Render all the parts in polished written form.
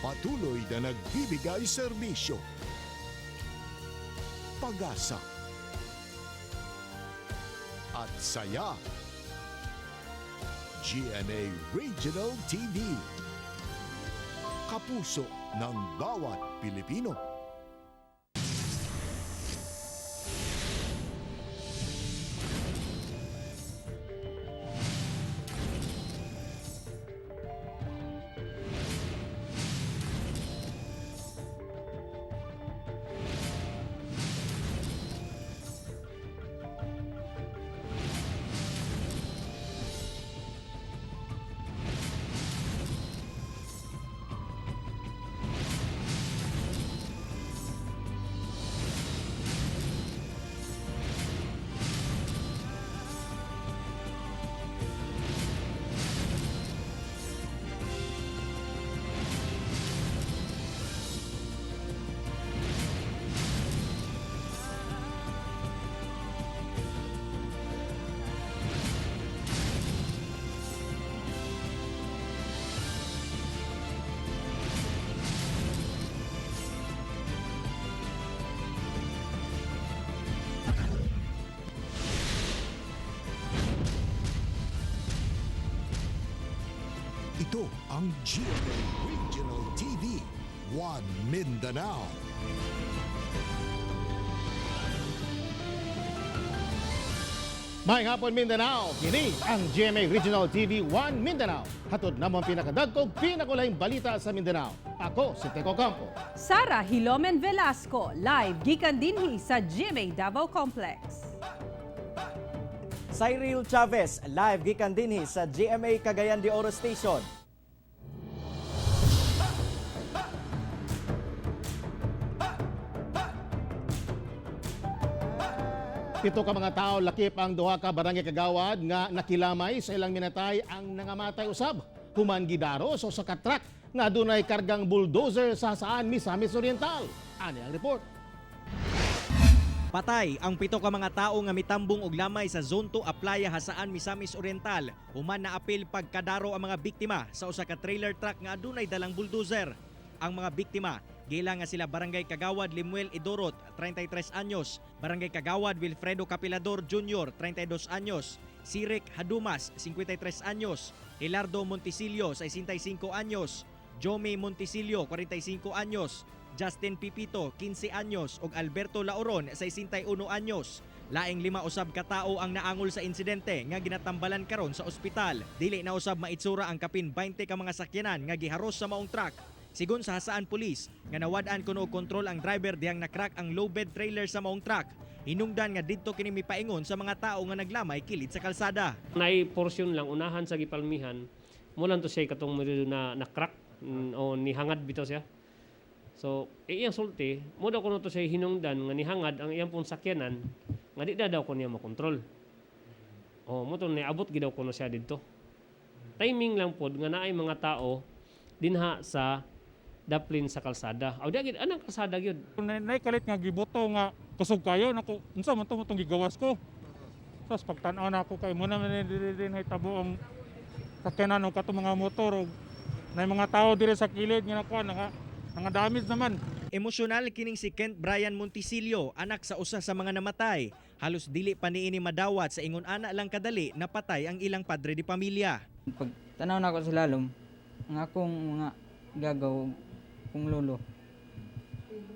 Patuloy na nagbibigay serbisyo, pag-asa, at saya. GMA Regional TV. Kapuso ng bawat Pilipino. Ito ang GMA Regional TV, One Mindanao. Maayong hapon, Mindanao. Kini ang GMA Regional TV 1 Mindanao. Hatod namo ang pinakadagkong pinakulahing balita sa Mindanao. Ako si Teco Campo. Sara Hilomen Velasco, live gikan dinhi sa GMA Davao Complex. Cyril Chavez, live gikan dinhi sa GMA Cagayan de Oro Station. 7 ka mga tao lakip ang duha ka barangay kagawad nga nakilamay sa ilang minatay ang nangamatay usab. Human gidaro sa usa ka truck nga adunay kargang bulldozer sa Saan, Misamis Oriental. Ani ang report. Patay ang 7 ka mga tao nga mitambong og lamay sa Zone 2 Aplaya, Jasaan, Misamis Oriental. Human na apil pagkadaro ang mga biktima sa usa ka trailer truck nga adunay dalang bulldozer. Ang mga biktima gila nga sila Barangay Kagawad Limuel Idorot, 33 anyos, Barangay Kagawad Wilfredo Capilador Jr., 32 anyos, Sirik Hadumas, 53 anyos, Hilardo Montisilio, 65 anyos, Jomi Montisilio, 45 anyos, Justin Pipito, 15 anyos, ug Alberto Laoron, 61 anyos. Laing 5 usab ka tawo ang naangol sa insidente nga ginatambalan karon sa ospital. Dili na usab maitsura ang kapin 20 ka mga sakyanan nga giharos sa maong truck. Sigon sa Jasaan Police, nga nawad-an kuno og kontrol ang driver dihang nakrak ang low bed trailer sa maong truck. Hinungdan nga didto kini mipaingon sa mga tao nga naglamay kilid sa kalsada. Nay portion lang unahan sa gipalmihan mo lang to siya katong medyo na na crack o nihangad bitaw siya. So iyang sulti mo daw kuno to siya hinungdan nga nihangad ang iyang pong sakyanan nga di na daw ko niya makontrol. O mo to niabot gid daw kuno siya didto. Timing lang pod nga naay mga tao dinha sa daplin sa kalsada. Aw di gid anang kalsada gyud. Nay kalit nga giboto nga kusog kayo nako, unsa man to mo tong gigawas ko. Sos pagtan-aw na ako kay mo na man diri din tabo ang sakyanan og katong mga motor og nay mga tao diri sa kilid nga nakuha nga damage naman. Emosyonal kining si Kent Brian Montisilio, anak sa usa sa mga namatay. Halos dili pa niini madawat sa ingon ana lang kadali napatay ang ilang padre di pamilya. Pag tanaw na ako sa lalom, ang akong mga gagaw kong lolo.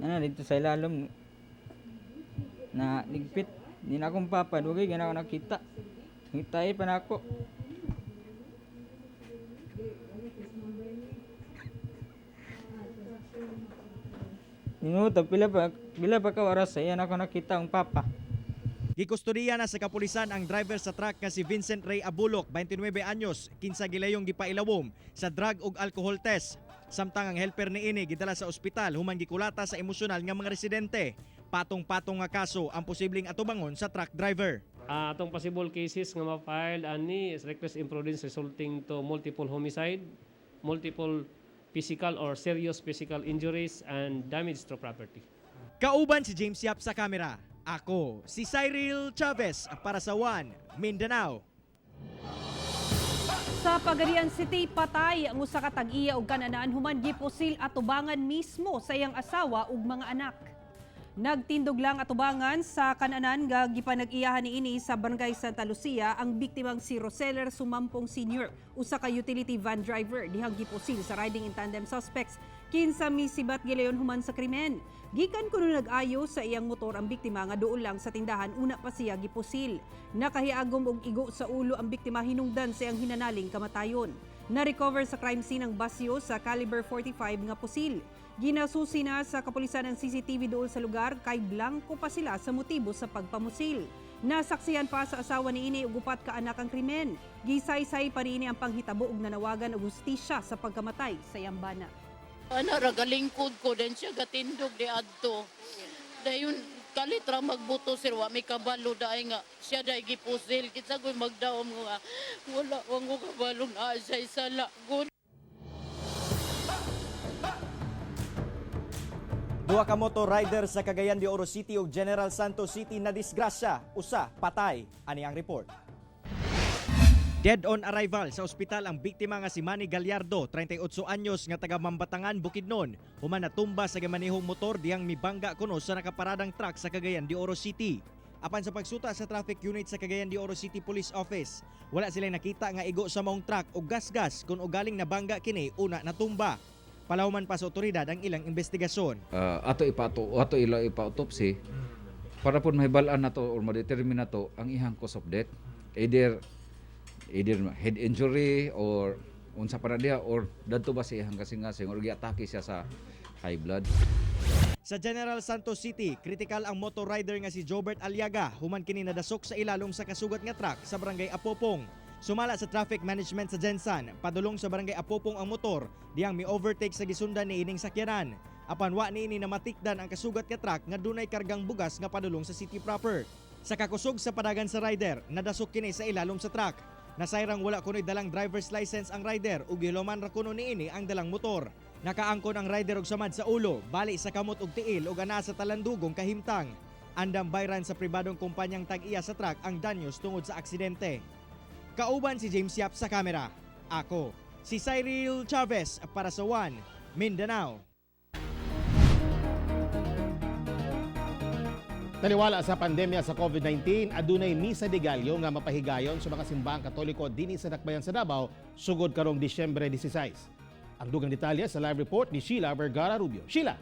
Na dito sa ilalom na ligpit. Di na akong papa, dugay gana ako nakita. Ngitay pa na ako. Minuto, pila pa ka oras, ayan ako nakita ang papa. Gikustodiya na sa kapulisan ang driver sa truck nga si Vincent Ray Abulok, 29 anyos, kinsa gilayong gipailawom sa drug ug alcohol test. Samtang ang helper niini gidala sa ospital human gikulata sa emosyonal nga mga residente. Patong-patong nga kaso ang posibleng atubangon sa truck driver. Atong possible cases nga ma-file ani is reckless imprudence resulting to multiple homicide, multiple physical or serious physical injuries and damage to property. Kauban si James Yap sa kamera. Ako si Cyril Chavez para sa One Mindanao. Sa Pagadian City, patay ang usa ka tag-iya og kananaan human gipusil atubangan mismo sa iyang asawa ug mga anak. Nagtindog lang atubangan sa kananan nga gipanag-iyahan niini sa Barangay Santa Lucia ang biktimang si Roseller Sumampong Sr., usa ka utility van driver dihang gipusil sa riding in tandem suspects kinsa misibat gilayon human sa krimen. Gikan kuno nag-ayo sa iyang motor ang biktima nga duol lang sa tindahan una pa siya gipusil. Nakahiagom og igo sa ulo ang biktima hinungdan sa iyang hinanaling kamatayon. Na-recover sa crime scene ang basyo sa caliber 45 nga pusil. Ginasusi na sa kapulisan ang CCTV dool sa lugar kay blanko pa sila sa motibo sa pagpamusil. Nasaksihan pa sa asawa ni ini ug upat ka anak ang krimen. Gisaysay pa niini ang panghitabo ug nanawagan og hustisya sa pagkamatay sa iyang bana. Ana ra galingkod ko then siya gatindog di adto. Dayon kalit ra magbuto sir, wa mi kabalo daay nga siya day gipusil, kinsa koy magdaom nga wala wa ko kabalo na siya sala gud. Duha ka motor rider sa Cagayan de Oro City ug General Santos City na disgrasya, usa patay. Ani ang report. Dead on arrival sa ospital ang biktima nga si Manny Gallardo, 38 anyos nga taga Mambatangan, Bukidnon. Human natumba sa gimanehong motor diyang mibangga kuno sa nakaparadang truck sa Cagayan de Oro City. Apan sa pagsuta sa traffic unit sa Cagayan de Oro City Police Office, wala sila nakita nga igo sa maong truck o gasgas kung ugaling nabangga kini una natumba. Palahuman pa sa otoridad ang ilang investigasyon. Ato ipato ato ila ipa-autopsy para pud mahibal-an nato or ma-determine nato ang ihang cause of death, either either head injury or unsa pa na diha or dadto ba sa ihang kasing-kasing or giatake siya sa high blood. Sa General Santos City, kritikal ang motor rider nga si Jobert Aliaga human kini nadasok sa ilalom sa kasugat nga truck sa barangay Apopong. Sumala sa traffic management sa Gensan, padulong sa barangay Apopong ang motor, diyang mi-overtake sa gisundan ni ining sakyanan. Apan wa niini namatikdan ang kasugat nga truck nga dunay kargang bugas nga padulong sa city proper. Sa kakusog sa padagan sa rider, nadasok kini sa ilalom sa truck. Nasayrang wala kuno'y dalang driver's license ang rider ug giluman ra kuno niini ang dalang motor. Nakaangkon ang rider og samad sa ulo, bali sa kamot og tiil ug ana sa talandugong kahimtang. Andam bayran sa pribadong kumpanyang tag-iya sa truck ang danyos tungod sa aksidente. Kauban si James Yap sa kamera. Ako, si Cyril Chavez para sa One, Mindanao. Taliwala sa pandemya sa COVID-19, adunay Misa de Gallo nga mapahigayon sa mga simbahang Katoliko dinhi sa Dakbayan sa Davao sugod karong Disyembre 16. Ang dugang detalye sa live report ni Sheila Vergara Rubio. Sheila.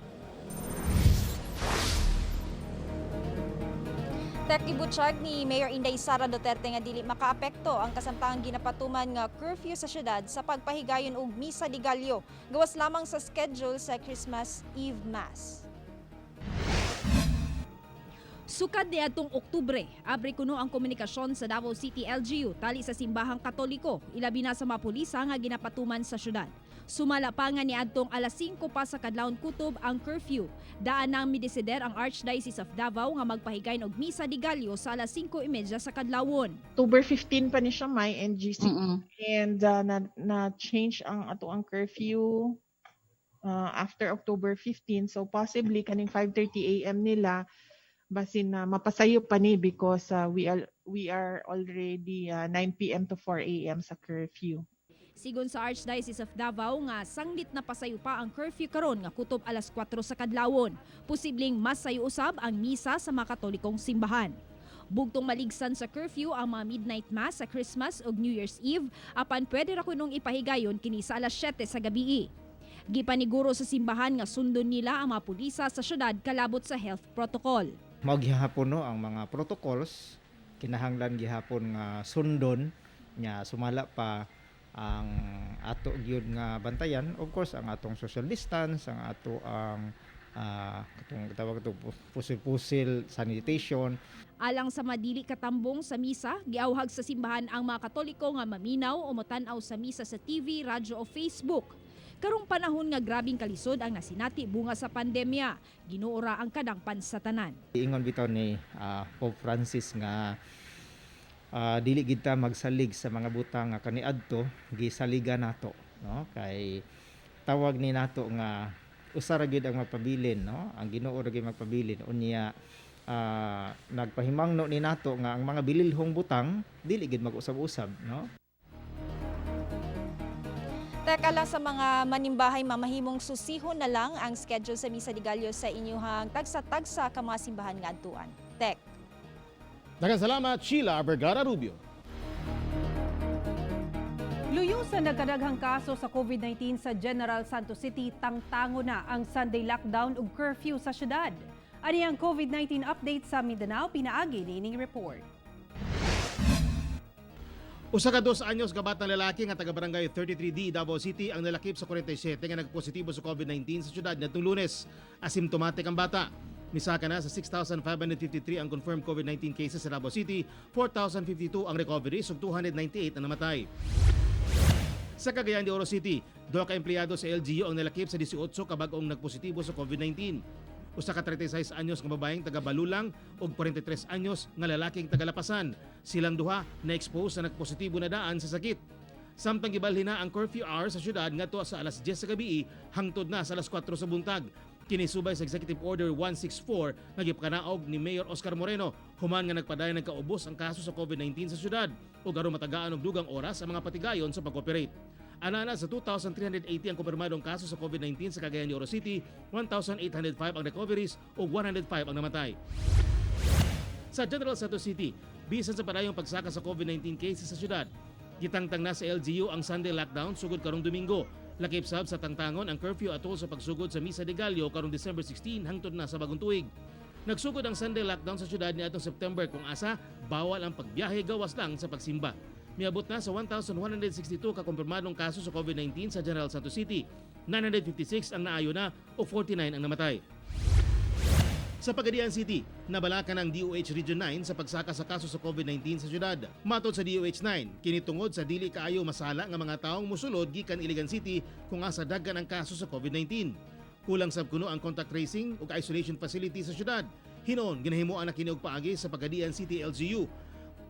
Tek gibutsyag ni Mayor Inday Sara Duterte nga dili makaapekto ang kasamtang ginapatuman nga curfew sa syudad sa pagpahigayon og Misa de Gallo gawas lamang sa schedule sa Christmas Eve Mass. Sukad niadtong Oktubre, abre kuno ang komunikasyon sa Davao City LGU tali sa simbahang Katoliko, ilabi na sa mga pulisa nga ginapatuman sa syudad. Sumala pa nga niadtong alas 5 pa sa kadlawon kutob ang curfew. Daan nang midesider ang Archdiocese of Davao nga magpahigayon og Misa de Gallo sa alas 5:30 sa kadlawon. October 15 pa ni siya may NGC and na change ang ato ang curfew after October 15, so possibly kaning 5:30 AM nila basin na mapasayo pa ni because we are already 9 PM to 4 AM sa curfew. Sigon sa Archdiocese of Davao nga sanglit na pasayo pa ang curfew karon nga kutob alas 4 sa kadlawon. Posibleng mas sayo usab ang misa sa mga Katolikong simbahan. Bugtong maligsan sa curfew ang mga midnight mass sa Christmas ug New Year's Eve apan pwede ra kunong ipahigayon kini sa alas 7 sa gabii. Gipaniguro sa simbahan nga sundon nila ang mga pulisa sa syudad kalabot sa health protocol. Mao gihapon no ang mga protocols kinahanglan gihapon nga sundon nya, sumala pa ang ato gyud nga bantayan, of course, ang atong social distance, ang ato ang katong tawag to pusil-pusil, sanitation. Alang sa madili katambong sa misa, giawhag sa simbahan ang mga Katoliko nga maminaw o motan-aw sa misa sa TV, radyo o Facebook. Karong panahon nga grabing kalisod ang nasinati bunga sa pandemya, Ginoo ra ang kadangpan sa tanan. Ingon bitaw ni Pope Francis nga dili gid ta magsalig sa mga butang nga kaniadto gisaligan nato, no, kay tawag ni nato nga usa ra gyud ang magpabilin, no, ang Ginoo ra gyud magpabilin. Unya nagpahimangno ni nato nga ang mga bililhong butang dili gid mag-usab-usab, no. Teka lang, sa mga manimbahay, mamahimong susihon na lang ang schedule sa Misa de Gallo sa inyuhang tagsa-tagsa ka mga simbahan nga adtuan. Tek. Daghang salamat, Sheila Vergara Rubio. Luyo sa nagkadaghang kaso sa COVID-19 sa General Santos City, tangtango na ang Sunday lockdown ug curfew sa syudad. Ani ang COVID-19 update sa Mindanao, pinaagi niining report. Usa ka 2 anyos ka batang lalaki nga taga Barangay 33D, Davao City ang nalakip sa 47 nga nagpositibo sa COVID-19 sa syudad ngadtong Lunes. Asymptomatic ang bata. Misaka na sa 6,553 ang confirmed COVID-19 cases sa Davao City, 4,052 ang recoveries ug 298 ang namatay. Sa Cagayan de Oro City, duha ka empleyado sa LGU ang nalakip sa 18 ka bag-ong nagpositibo sa COVID-19. Usa ka 36 anyos nga babaeng taga Balulang ug 43 anyos nga lalaking taga Lapasan. Silang duha na-expose sa nagpositibo na daan sa sakit. Samtang gibalhin na ang curfew hour sa syudad ngadto sa alas 10 sa gabi hangtod na sa alas 4 sa buntag. Kini subay sa Executive Order 164 nga gipakanaog ni Mayor Oscar Moreno human nga nagpadayon nagkaubos ang kaso sa COVID-19 sa syudad ug aron matagaan og dugang oras ang mga patigayon sa pag-operate. Anana sa 2,380 ang kumpirmadong kaso sa COVID-19 sa Cagayan de Oro City, 1,805 ang recoveries ug 105 ang namatay. Sa General Santos City, bisan sa padayong pagsaka sa COVID-19 cases sa syudad, gitangtang na sa LGU ang Sunday lockdown sugod karong Domingo. Lakip sab sa tangtangon ang curfew atol sa pagsugod sa Misa de Gallo karong December 16 hangtod na sa bagong tuig. Nagsugod ang Sunday lockdown sa syudad niadtong September kung asa bawal ang pagbiyahe gawas lang sa pagsimba. Miabot na sa 1,162 ka kumpirmadong kaso sa COVID-19 sa General Santos City. 956 ang naayo na o 49 ang namatay. Sa Pagadian City, nabalakan ang DOH Region 9 sa pagsaka sa kaso sa COVID-19 sa syudad. Matod sa DOH 9, kini tungod sa dili kaayo masala nga mga taong musulod gikan Iligan City kung asa daghan ang kaso sa COVID-19. Kulang sab kuno ang contact tracing ug isolation facility sa syudad. Hinon, ginahimuan na kini og paagi sa Pagadian City LGU.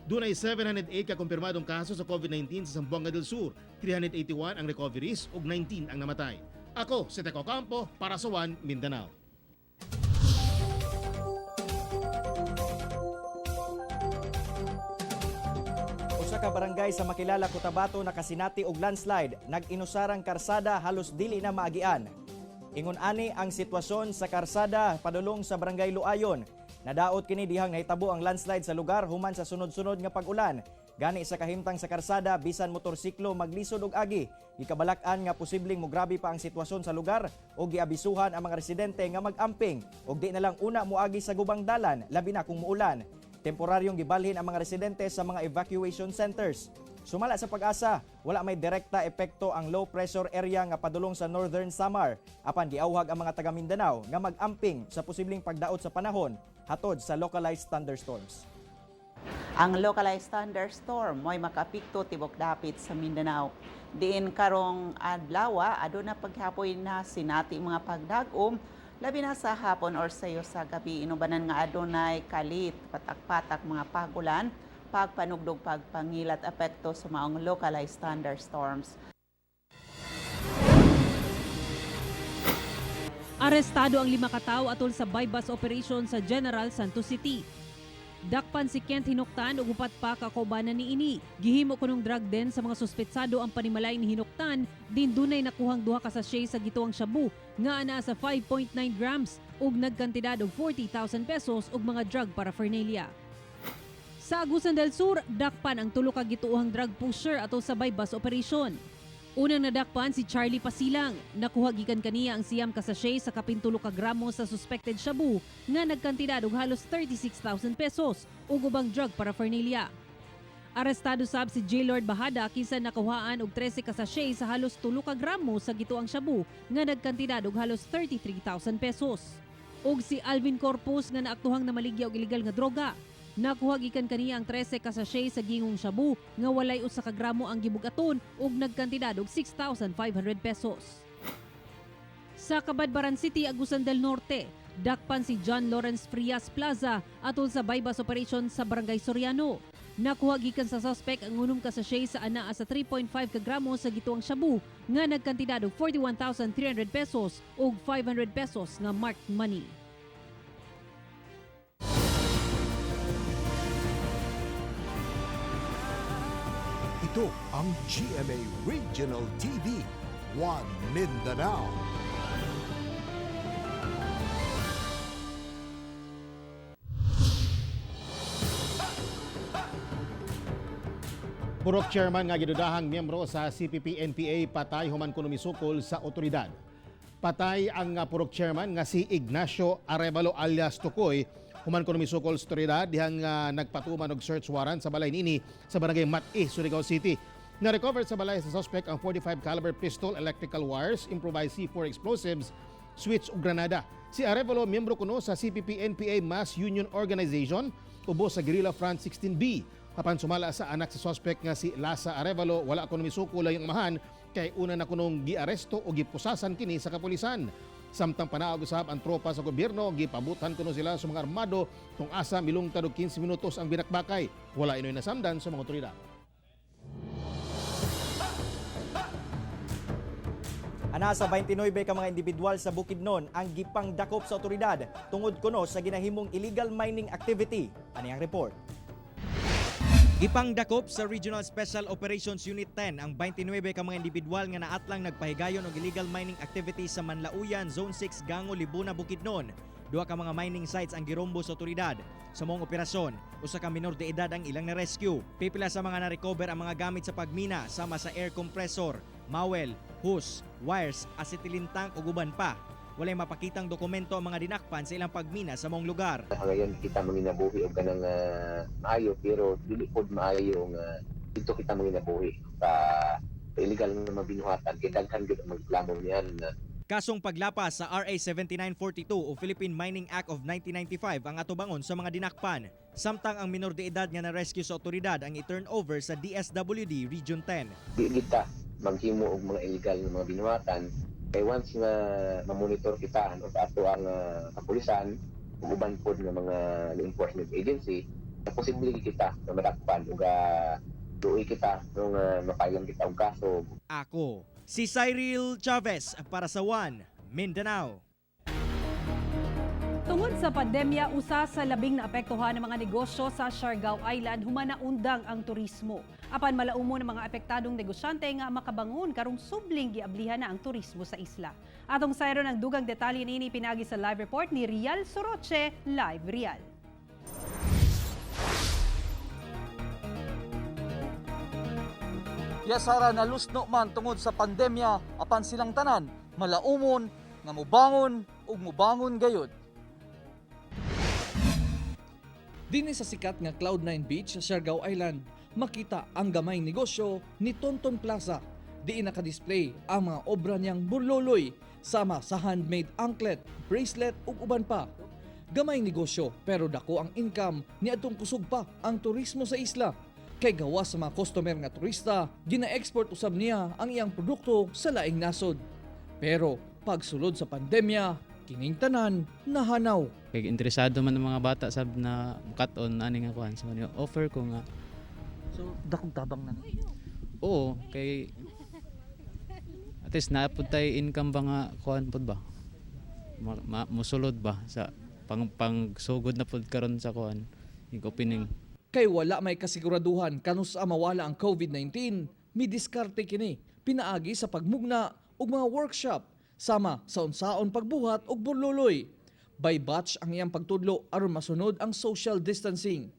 Dunay 708 ka kumpirmadong kaso sa COVID-19 sa Zamboanga del Sur, 381 ang recoveries ug 19 ang namatay. Ako si Teko Campo para sa One Mindanao. Usa ka barangay sa Makilala, Cotabato nakasinati og landslide, nag-inusarang karsada halos dili na maagian. Ingon ani ang sitwasyon sa karsada padulong sa Barangay Luayon. Nadaot kini dihang nahitabo ang landslide sa lugar human sa sunod-sunod nga pag-ulan. Gani sa kahimtang sa karsada bisan motorsiklo maglisod og agi. Gikabalak-an nga posibleng mograbe pa ang sitwasyon sa lugar o giabisuhan ang mga residente nga mag-amping og di na lang una moagi sa gubang dalan labi na kung muulan. Temporaryong gibalhin ang mga residente sa mga evacuation centers. Sumala sa PAGASA, wala may direkta epekto ang low pressure area nga padulong sa Northern Samar. Apan giauhag ang mga taga Mindanao nga mag-amping sa posibleng pagdaot sa panahon hatod sa localized thunderstorms. Ang localized thunderstorm mo'y makaapekto tibok dapit sa Mindanao. Diin karong adlaw, aduna paghapoy na sinati mga pagdag-om, labi na sa hapon or sayo sa gabi. Inubanan nga adunay kalit, patak-patak mga pagulan, pagpanugdog, pagpangilat epekto sa maong localized thunderstorms. Arestado ang lima ka tawo atol sa buy-bust operation sa General Santos City. Dakpan si Kent Hinuktan ug upat pa ka kaubanan niini. Gihimo kunong drug den sa mga suspetsado ang panimalay ni Hinuktan din dunay nakuhang duha ka sachet sa gituang shabu nga anaa sa 5.9 grams ug nagkantidad og 40,000 pesos ug mga drug paraphernalia. Sa Agusan del Sur, dakpan ang tulo ka gituohang drug pusher atol sa buy-bust operation. Unang nadakpan si Charlie Pasilang. Nakuha gikan kaniya ang 9 ka sachet sa 18 ka gramo sa suspected shabu nga nagkantidad og halos 36,000 pesos ug ubang drug paraphernalia. Arestado sab si J. Lord Bahada kinsa nakuhaan og 13 ka sachet sa halos 3 ka gramo sa gituang shabu nga nagkantidad og halos 33,000 pesos. Ug si Alvin Corpus nga naaktuhang namaligya og ilegal nga droga. Nakuha gikan kaniya ang 13 ka sachet sa gingong shabu nga walay usa ka gramo ang gibugaton ug nagkantidad og 6,500 pesos. Sa Cabadbaran City, Agusan del Norte, dakpan si John Lawrence Frias Plaza atol sa buy-bust operation sa Barangay Soriano. Nakuha gikan sa suspect ang 6 ka sachet sa anaa sa 3.5 ka gramo sa gituang shabu nga nagkantidad og 41,300 pesos ug 500 pesos nga marked money. Ito ang GMA Regional TV. One Mindanao. Purok chairman nga gidudahang miyembro sa CPP-NPA patay human kuno misukol sa otoridad. Patay ang purok chairman nga si Ignacio Arevalo alias Tukoy human kuno misukol sa otoridad dihang nagpatuman og search warrant sa balay niini sa barangay Mat-i, Surigao City. Na-recover sa balay sa suspect ang 45 caliber pistol, electrical wires, improvised C4 explosives, switch ug granada. Si Arevalo miyembro kuno sa CPP-NPA Mass Union Organization ubo sa Guerrilla Front 16B. Apan sumala sa anak sa suspect nga si Lasa Arevalo, wala kuno misukol ang amahan kay una na kunong giaresto o gipusasan kini sa kapulisan. Samtang panaog usab ang tropa sa gobyerno, gipabutan kuno sila sa mga armado tung asa milungtad og 15 minutos ang binakbakay. Wala inoy nasamdan sa mga otoridad. Ana sa 29 ka mga individual sa Bukidnon ang gipangdakop sa otoridad tungod kuno sa ginahimong illegal mining activity. Ani ang report. Gipangdakop sa Regional Special Operations Unit 10 ang 29 ka mga individual nga naatlang nagpahigayon og illegal mining activity sa Manlauyan, Zone 6, Gango, Libuna, Bukidnon. Duha ka mga mining sites ang girombo sa otoridad. Sa maong operasyon, usa ka minor de edad ang ilang na-rescue. Pipila sa mga na-recover ang mga gamit sa pagmina sama sa air compressor, mawel, hose, wires, acetylene tank ug uban pa. Walay mapakitang dokumento ang mga dinakpan sa ilang pagmina sa maong lugar. Ngayon kita manginabuhi og kanang maayo, pero dili pod maayo nga dito kita manginabuhi sa illegal nga mabinuhatan kay daghan gyud ang magreklamo niyan. Kasong paglapas sa RA 7942 o Philippine Mining Act of 1995 ang atubangon sa mga dinakpan. Samtang ang minor de edad nga na-rescue sa otoridad ang i-turn over sa DSWD Region 10. Di kita maghimo og mga illegal nga mga binuhatan kay once nga mamonitor kita o sa ato ang kapulisan ug uban pod nga mga law enforcement agency, posible kita nga madakpan ug duoy kita nung mapailan kita og kaso. Ako, si Cyril Chavez para sa One Mindanao. Tungod sa pandemya, usa sa labing naapektuhan ng mga negosyo sa Siargao Island, humanaundang ang turismo. Apan malaumo ng mga apektadong negosyante nga makabangon karong subling giablihan na ang turismo sa isla. Atong sayro ng dugang detalye niini pinagi sa live report ni Rial Soroche. Live, Rial. Yes, Sara, nalusno man tungod sa pandemya apan silang tanan malaumon nga mubangon ug mubangon gayud. Dinhi sa sikat nga Cloud9 Beach sa Siargao Island, makita ang gamay negosyo ni Tonton Plaza. Diin nakadisplay ang mga obra niyang burloloy sama sa handmade anklet, bracelet ug uban pa. Gamay negosyo pero dako ang income niadtong kusog pa ang turismo sa isla. Kay gawa sa mga customer nga turista, gina-export usab niya ang iyang produkto sa laing nasod. Pero pagsulod sa pandemya, kining tanan nahanaw. Kay interesado man ang mga bata sab na mukat-on ani nga kuan, so ni offer ko nga. So dakong tabang na ni. Oo, kay at least naa pud tay income ba nga kuan pud ba, musulod ba sa pang pangsugod na pud karon sa kuan ig opening. Kay wala may kasiguraduhan kanus mawala ang COVID-19, midiskarte kini pinaagi sa pagmugna og mga workshop sama sa unsaon pagbuhat og burloloy. By batch ang iyang pagtudlo aron masunod ang social distancing.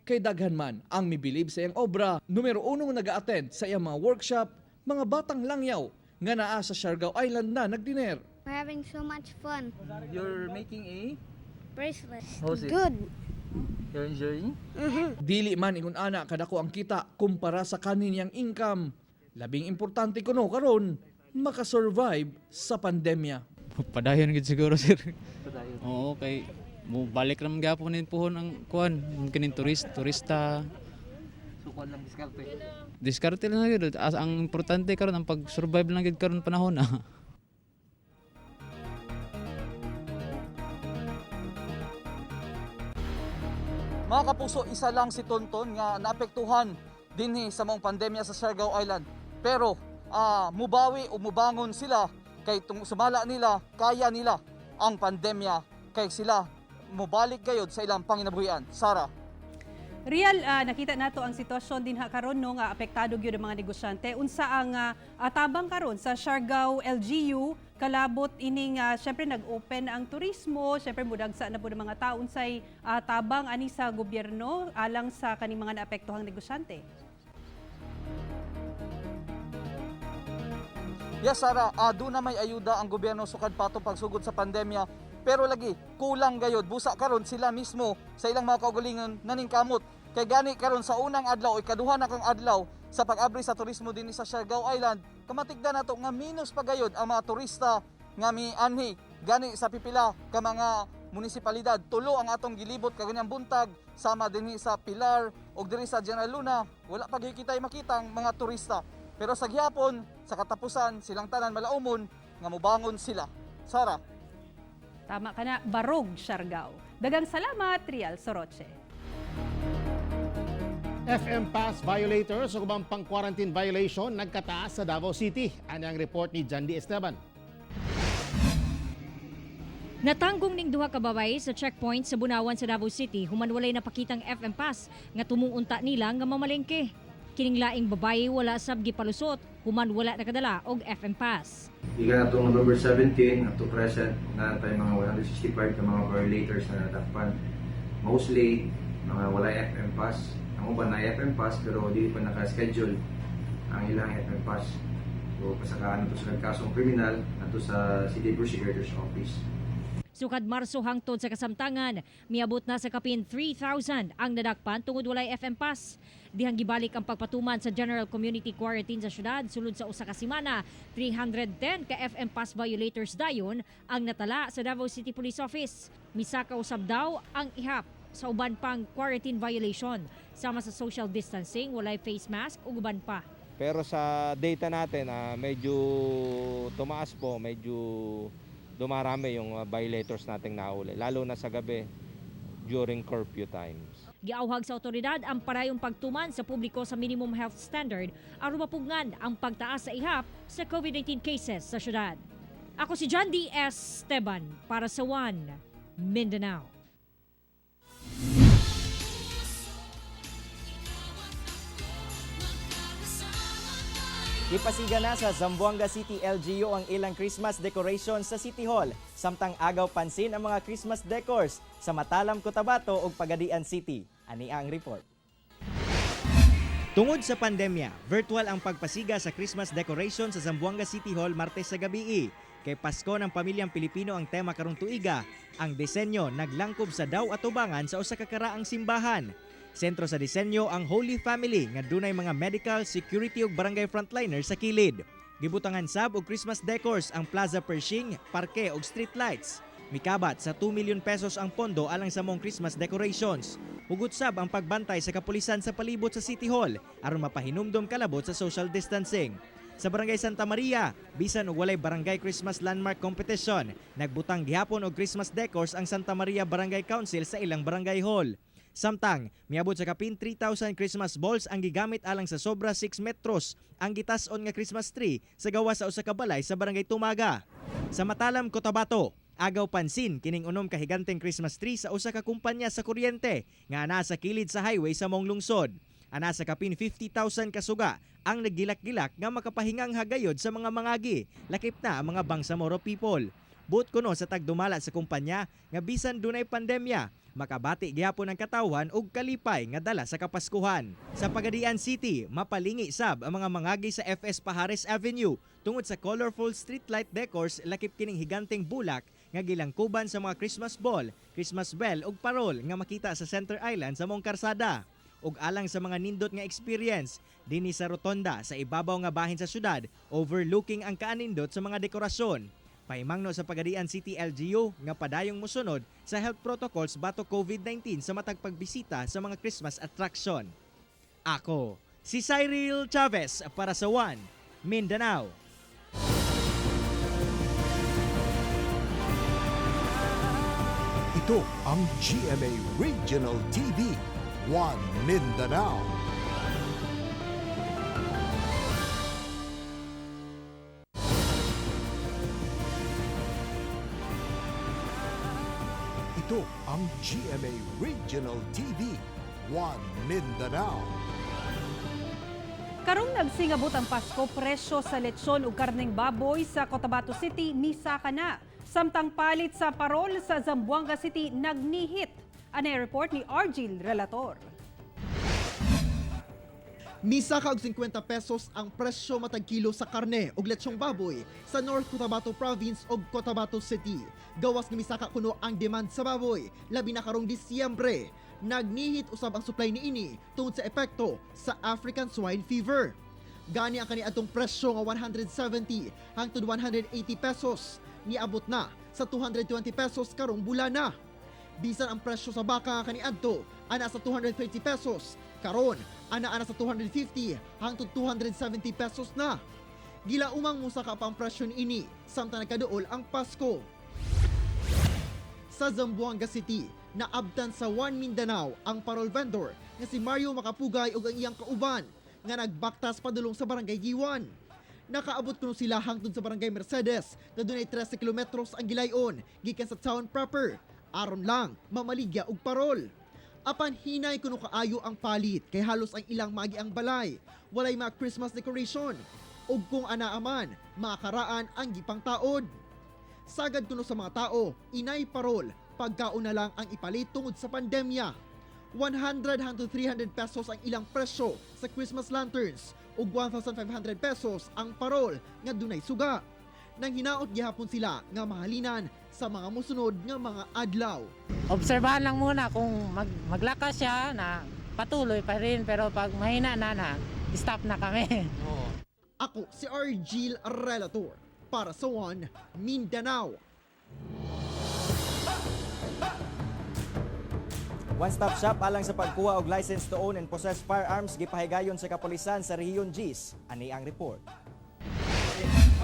Kay daghan man ang mibilib sa iyang obra, numero uno nga naga-attend sa iyang mga workshop, mga batang langyaw nga naa sa Siargao Island na nagdiner. We're having so much fun. You're making a Bracelet. How's it? Good. You're enjoying? Dili man ingon ana kadako ang kita kumpara sa kaniniyang income. Labing importante kuno karon makasurvive sa pandemya. Padayon gid siguro, sir. Padayon. Oo, kay mo balik ra man gyapon nin puhon ang kuan, ang kining turista. So kuan lang diskarte. Diskarte lang gyud. Ang importante karon ang pag-survive lang gyud karon panahon na. Mga kapuso, isa lang si Tonton nga naapektuhan dinhi sa maong pandemya sa Siargao Island. Pero mubawi o mubangon sila kay sumala nila, kaya nila ang pandemya kay sila mubalik gayod sa ilang panginabuhian. Sara. Real, nakita nato ang sitwasyon dinha karon, no, nga apektado gyud ang mga negosyante. Unsa ang atabang karon sa Siargao LGU kalabot ining syempre nag-open ang turismo, syempre mudagsa na pud ang mga tao, unsay tabang ani sa gobyerno alang sa kaning mga naapektuhang negosyante? Yes, Sara, doon na may ayuda ang gobyerno sukad pa atong pagsugod sa pandemya. Pero lagi, kulang gayod. Busa karon sila mismo sa ilang mga kaugalingon naningkamot. Kay gani karon sa unang adlaw o ikaduha na kang adlaw sa pag-abri sa turismo dinhi sa Siargao Island, kamatigda nato nga minus pa gayod ang mga turista nga mianhi gani sa pipila ka mga munisipalidad. Tulo ang atong gilibot kaganyang buntag, sama dinhi sa Pilar ug dinhi sa General Luna, wala pa gyud kitay makitang mga turista. Pero sa gihapon, sa katapusan, silang tanan malaumon nga mobangon sila. Sara. Tama ka na, Barog Siargao. Dagang salamat, Rial Soroche. FM pass violators o ubang pang-quarantine violation nagkataas sa Davao City. Ani ang report ni Jandy Esteban. Natanggong ning duha ka babae sa checkpoint sa Bunawan sa Davao City human walay napakitang FM pass nga tumuunta nila nga mamalengke. Kining laing babae wala sab gipalusot human wala nakadala og FM pass. Gikan atong November 17 up to present, naa tay mga 165 ka mga violators na nadakpan. Mostly, mga walay FM pass. Ang uban na FM pass pero di pa naka-schedule ang ilang FM pass. So, pasakaan to sa kasong kriminal ato sa City Prosecutor's Office. Sukad Marso hangtod sa kasamtangan, miabot na sa kapin 3,000 ang nadakpan tungod walay FM pass. Dihang gibalik ang pagpatuman sa General Community Quarantine sa syudad sulod sa usa ka semana, 310 ka FM pass violators dayon ang natala sa Davao City Police Office. Misaka usab daw ang ihap sa uban pang quarantine violation sama sa social distancing, walay face mask ug uban pa. Pero sa data natin, medyo tumaas po, medyo dumarami yung violators nating nahuli, lalo na sa gabi during curfew times. Giauhag sa otoridad ang parayong pagtuman sa publiko sa minimum health standard aron mapugngan ang pagtaas sa ihap sa COVID-19 cases sa syudad. Ako si John D. S. Esteban para sa One Mindanao. Ipasiga na sa Zamboanga City LGU ang ilang Christmas decoration sa City Hall. Samtang agaw pansin ang mga Christmas decors sa Matalam, Cotabato ug Pagadian City. Ani ang report. Tungod sa pandemya, virtual ang pagpasiga sa Christmas decoration sa Zamboanga City Hall Martes sa gabii. Kay Pasko ng Pamilyang Pilipino ang tema karong tuiga. Ang disenyo naglangkob sa daw atubangan sa usa ka karaang simbahan. Sentro sa disenyo ang Holy Family nga dunay mga medical, security ug barangay frontliner sa kilid. Gibutangan sab og Christmas decors ang Plaza Pershing, parke ug street lights. Mikabat sa 2 million pesos ang pondo alang sa mong Christmas decorations. Hugot sab ang pagbantay sa kapulisan sa palibot sa City Hall aron mapahinumdom kalabot sa social distancing. Sa Barangay Santa Maria, bisan og walay Barangay Christmas Landmark Competition, nagbutang gihapon og Christmas decors ang Santa Maria Barangay Council sa ilang barangay hall. Samtang, miabot sa kapin 3,000 Christmas balls ang gigamit alang sa sobra 6 metros ang gitas-on nga Christmas tree sa gawas sa usa ka balay sa Barangay Tumaga. Sa Matalam, Cotabato, agaw pansin kining unom ka higanteng Christmas tree sa usa ka kumpanya sa kuryente nga naa sa kilid sa highway sa mong lungsod. Ana sa kapin 50,000 kasuga ang naggilak-gilak nga makapahingang hagayod sa mga mangagi, lakip na ang mga Bangsamoro people. Buot kuno sa tagdumala sa kumpanya nga bisan dunay pandemya, makabati gihapon ang katawhan ug kalipay nga dala sa Kapaskuhan. Sa Pagadian City, mapalingi sab ang mga mangagi sa FS Pajares Avenue tungod sa colorful streetlight decors lakip kining higanteng bulak nga gilangkuban sa mga Christmas ball, Christmas bell ug parol nga makita sa Center Island sa mong karsada. Ug alang sa mga nindot nga experience dinhi sa rotonda sa ibabaw nga bahin sa syudad, overlooking ang kaanindot sa mga dekorasyon. Paimangno sa Pagadian City LGU nga padayong mosunod sa health protocols batok COVID-19 sa matag pagbisita sa mga Christmas attraction. Ako, si Cyril Chavez para sa One Mindanao. Ito ang GMA Regional TV, One Mindanao. Ito ang GMA Regional TV, One Mindanao. Karong nagsingabot ang Pasko, presyo sa lechon ug karneng baboy sa Cotabato City misaka na. Samtang palit sa parol sa Zamboanga City nagnihit. Anay report ni Argil Relator. Misaka og 50 pesos ang presyo matag kilo sa karne og lechong baboy sa North Cotabato Province ug Cotabato City. Gawas nga misaka kuno ang demand sa baboy, labi na karong Disyembre. Nagnihit usab ang supply niini tungod sa epekto sa African Swine Fever. Gani ang kaniadtong presyo nga 170 hangtod 180 pesos, niabot na sa 220 pesos karong bulana. Bisan ang presyo sa baka nga kaniadto ana sa 230 pesos, karon ana-ana sa 250 hangtod 270 pesos na. Gilaumang musaka pa ang presyo niini samtang nagkaduol ang Pasko. Sa Zamboanga City, naabtan sa One Mindanao ang parol vendor nga si Mario Makapugay ug ang iyang kauban nga nagbaktas padulong sa Barangay Giwan. Nakaabot kuno sila hangtod sa Barangay Mercedes nga dunay 13 kilometros ang gilayon gikan sa town proper aron lang mamaligya og parol. Apan hinay kuno kaayo ang palit kay halos ang ilang magi ang balay, walay mga Christmas decoration ug kung anaaman, makaraan ang gipangtaod. Sagad kuno sa mga tao, inay parol, pagkaon na lang ang ipalit tungod sa pandemya. 100 hangtod 300 pesos ang ilang presyo sa Christmas lanterns ug 1,500 pesos ang parol nga dunay suga. Nang hinaot gihapon sila nga mahalinan sa mga musunod nga mga adlaw. Obserbahan lang muna kung maglakas siya na patuloy pa rin, pero pag mahina na na, stop na kami. Ako si Argil Relator para sa One Mindanao. One-stop shop alang sa pagkuha og license to own and possess firearms gipahigayon sa kapulisan sa Rehiyon Gis. Ani ang report.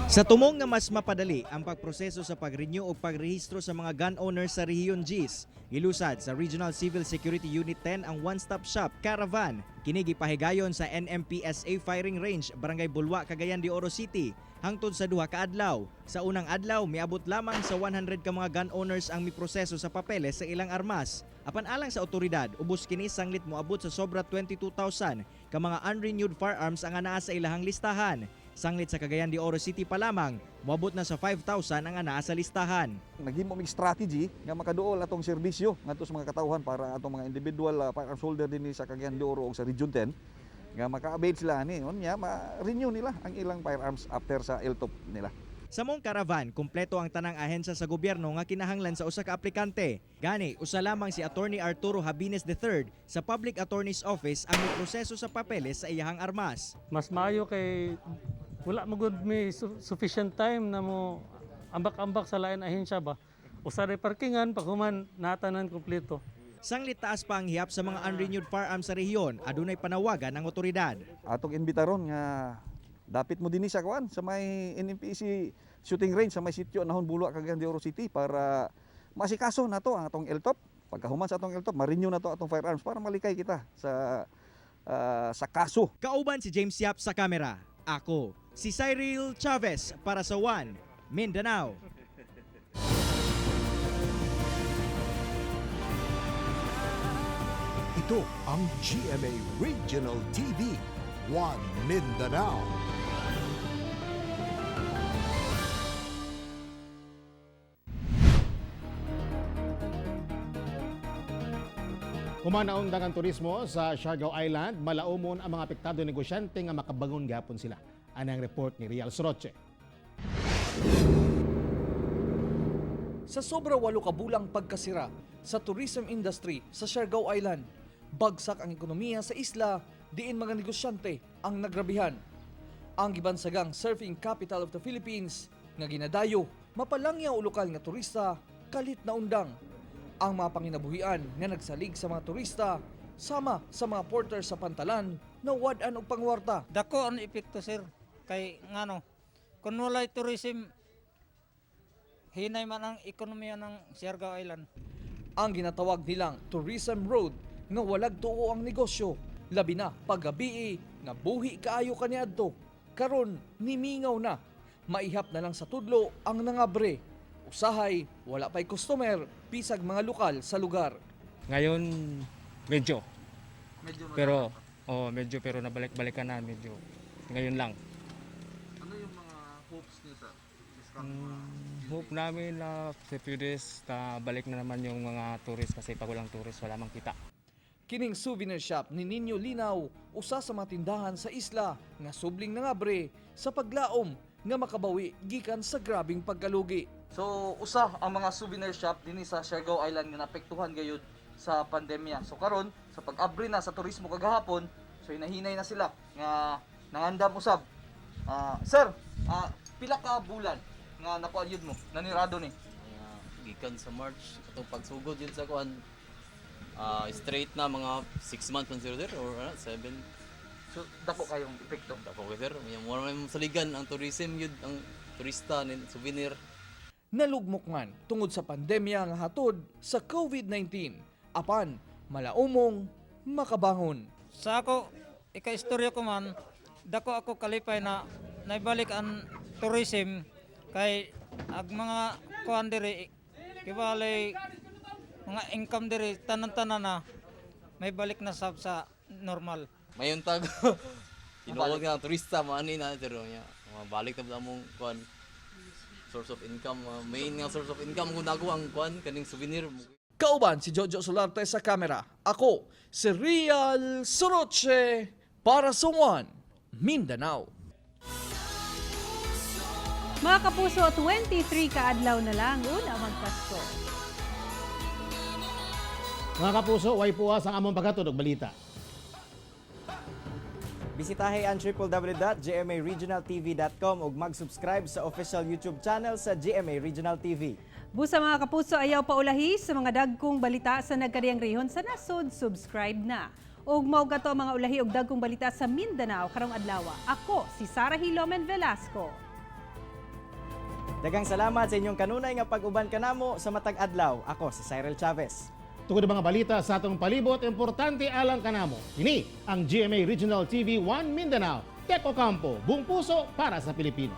Sa tumong nga mas mapadali ang pagproseso sa pag-renew o pagrehistro sa mga gun owners sa Rehiyon Gis, gilusad sa Regional Civil Security Unit 10 ang one-stop shop Caravan. Kini gipahigayon sa NMPSA Firing Range, Barangay Bulwa, Cagayan de Oro City, hangtod sa duha ka adlaw. Sa unang adlaw, miabot lamang sa 100 ka mga gun owners ang miproseso sa papeles sa ilang armas. Apan alang sa otoridad, ubos kini sanglit moabot sa sobra 22,000 ka mga unrenewed firearms ang anaa sa ilahang listahan. Sanglit sa Cagayan de Oro City pa lamang, moabot na sa 5,000 ang anaa sa listahan. Naghimo mig strategy nga makaduol atong serbisyo ngadto sa mga katawhan para atong mga individual firearms holder dinhi sa Cagayan de Oro ug sa Region 10 nga maka-avail sila ani, unya ma-renew nila ang ilang firearms after sa LTOP nila. Sa mong caravan, kumpleto ang tanang ahensya sa gobyerno nga kinahanglan sa usa ka aplikante. Gani, usa lamang si Attorney Arturo Habines III sa Public Attorney's Office ang miproseso sa papeles sa iyahang armas. Mas maayo kay wala mo gud may sufficient time na mo ambak-ambak sa lain ahensya ba. Usa ray parkingan pag human natanan kumpleto. Sanglit taas pa ang hiyap sa mga unrenewed firearms sa rehiyon, adunay panawagan ang otoridad. Atong imbitaron nga dapit mo dinhi sa kuan sa may NMPC shooting range sa may sitio Nahon Bulua, Cagayan de Oro City para masikaso nato ang atong LTOP. Pagkahuman sa atong LTOP, ma-renew na to atong firearms para malikay kita sa kaso. Kauban si James Yap sa kamera. Ako, si Cyril Chavez para sa One Mindanao. Ito ang GMA Regional TV, One Mindanao. Human naundang ang turismo sa Siargao Island, malaumon ang mga apektado negosyante nga makabangon gapon sila. Ani ang report ni Rial Soroche. Sa sobra 8 ka bulang pagkasira sa tourism industry sa Siargao Island, bagsak ang ekonomiya sa isla, diin mga negosyante ang nagrabihan. Ang gibansagang surfing capital of the Philippines nga ginadayo mapalangya o lokal nga turista kalit na undang. Ang mga panginabuhian nga nagsalig sa mga turista sama sa mga porter sa pantalan na wad-an og pangwarta. Dako ang epekto, sir, kay ngano kung walay tourism, hinay man ang ekonomiya ng Siargao Island. Ang ginatawag nilang tourism road nga walag tuo ang negosyo, labi na paggabii nga buhi kaayo kaniadto. Karon nimingaw na, maihap na lang sa tudlo ang nangabre. Usahay wala pay customer bisag mga lokal sa lugar. Ngayon, medyo. Medyo Pero oh, medyo, pero nabalik-balikan na medyo ngayon lang. Ano yung mga hopes niyo, sir? Hope namin na sa few days na balik na naman yung mga tourist kasi pag walang tourist, wala mang kita. Kining souvenir shop ni Ninyo Linaw, usa sa mga tindahan sa isla nga subling nangabre sa paglaom nga makabawi gikan sa grabing pagkalugi. So usa ang mga souvenir shop dinhi sa Siargao Island nga naapektuhan gayud sa pandemya. So karon sa pag-abri na sa turismo kagahapon, so hinahinay na sila nga nangandam usab. Sir, pila ka bulan nga nakuha yun mo, nanirado ni? Gikan sa March atong pagsugod yun sa kuan, straight na mga 6 months man, sir, or 7. So dako kayong epekto. Dako kay, sir. May more may saligan ang tourism yun, ang turista ni souvenir. Nalugmok man tungod sa pandemya nga hatod sa COVID-19, apan malaumong makabangon. Sa ako, ika-istorya ko man, dako ako kalipay na naibalik ang tourism kay ag mga kuan diri, kibali mga income diri tanan-tanan na may balik na sab sa normal. Mayon tag tinuod nga ang turista maani na, pero nya mabalik na ba among kuan, source of income, main nga source of income kung nako ang kuan kaning souvenir. Kauban si Jojo Solarte sa kamera. Ako si Real Soroche para sa One Mindanao. Mga kapuso, 23 kaadlaw na lang una magpasko. Mga kapuso, way puwas ang among paghatod og balita. Bisitahe ang www.gmaregionaltv.com ug mag-subscribe sa official YouTube channel sa GMA Regional TV. Busa mga kapuso, ayaw paulahi sa mga dagkong balita sa nagkariyang rehon sa nasod, subscribe na. Ug mao gato ang mga ulahi og dagkong balita sa Mindanao karong adlaw. Ako si Sara Hilomen Velasco. Daghang salamat sa inyong kanunay nga pag-uban kanamo sa matag adlaw. Ako si Cyril Chavez. Tungod ang mga balita sa atong palibot, importante alang kanamo. Kini ang GMA Regional TV 1 Mindanao. Tek Ocampo, buong puso para sa Pilipino.